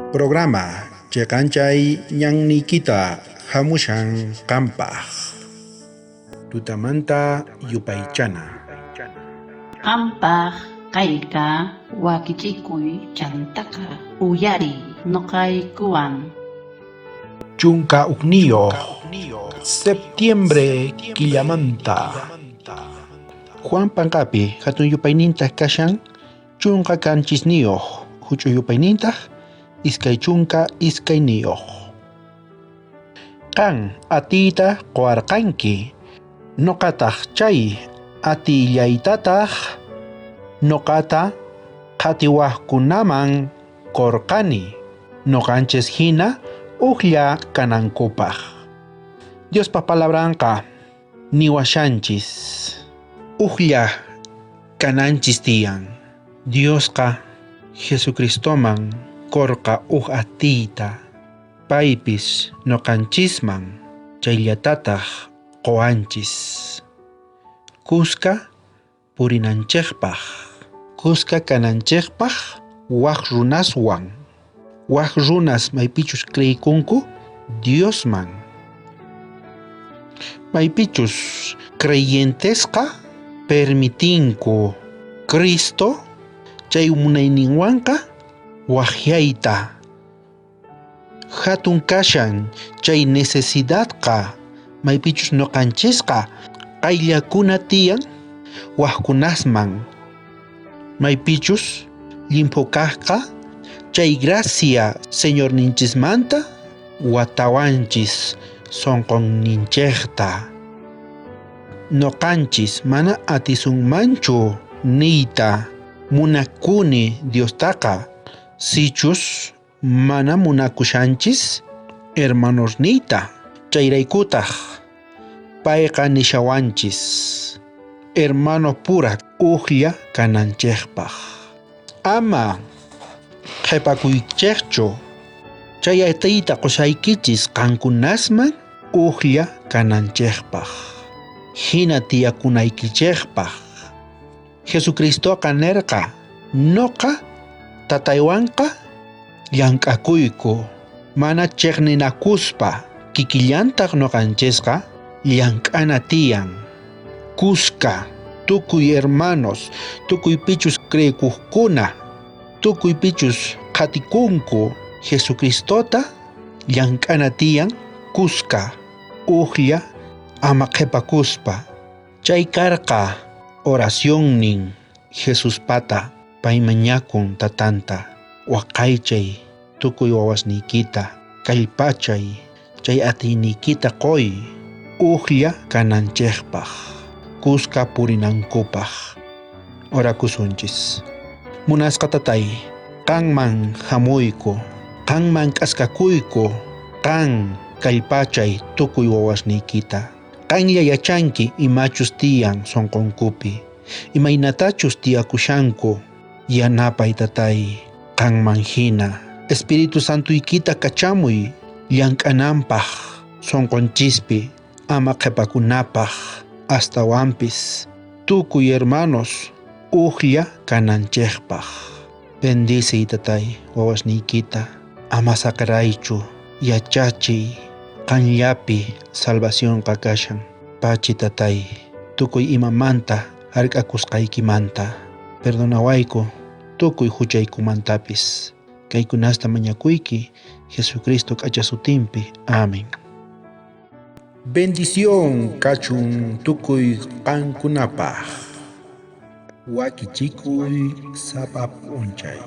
Programa cheqanchay ñanniykita hamushan qampaq. Tutamanta yupaychana. Qampaq kayqa wakichikuy chantaqa uyariy noqaykuwan. 11 septiembre killamanta. Juan Panqapi hatun yupaynintaj kashan 17 huch'uy yupaynintaj 22. Qan atiyta qowarqanki, noqataj chay atillaytataj noqata qhatiwajkunaman qorqani, noqanchis hina ujlla kanankupaj. Diospa palabranqa niwashanchis ujlla kananchis tiyan. Diosqa Jesucristoman qorqa uj atiyta, paypis noqanchisman chayllatataj qowanchis. Kuska purinanchejpaj, kuska kananchejpaj waj runaswan, waj runas maypichus creekunku Diosman. Maypichus creyentesqa permitinku Cristo chay munayninwanqa wajyayta. Hatun kashan chay necesidadqa maypichus noqanchisqa qayllakuna tiyan wajkunasman. Maypichus llimphu kajqa chay gracia Señorninchismanta watawanchis sonqonninchejta. Noqanchis mana atisunmanchu niyta munakuni Diostaqa sichus mana munakushanchis hermanosniyta. Chayraykutaj payqa nishawanchis hermano pura ujlla kananchejpaj. Ama qhepakuychejchu, chay atiyta qoshaykichis qankunasman ujlla kananchejpaj, hina tiyakunaykichejpaj. Jesucristoqa nerqa, noqa tataywanqa llank'akuyku, mana chejninakuspa, kikillantaj noqanchisqa llank'ana tiyan. Kuska tukuy hermanos, tukuy pichus creekujkuna, tukuy pichus qhatikunku Jesucristota llank'ana tiyan kuska, ujlla ama qhepakuspa. Chay karqa oracionnin Jesuspata, pay mañakun tatanta, waqaychay tukuy wawasniykita, kallpachay chay atiyniykita qoy ujlla kananchejpaj, kuska purinankupaj. Orakusunchis. Munasqa tatay, qanman jamuyku, qanman k'askakuyku, qan kallpachay tukuy wawasniykita. Qanlla yachanki imachus tiyan sonqonkupi, imaynatachus tiyakushanku, yanapay tatay, qanman hina. Espíritu Santuykita kachamuy llank'ananpaj sonqonchispi, ama qhepakunapaj, astawanpis tukuy hermanos ujlla kananchejpaj. Bendiciy tatay wawasniykita, ama saqeraychu, yachachiy, qanllapi salvacionqa kashan. Pachi tatay, tukuy imamanta hark'akusqaykimanta, perdonawayku tukuy huchaykumantapis. Kaykunasta mañakuyki Jesucristo k'acha sutinpi. Amén. Bendición kachun tukuy qankunapaj. Wakichikuy sapa p'unchay.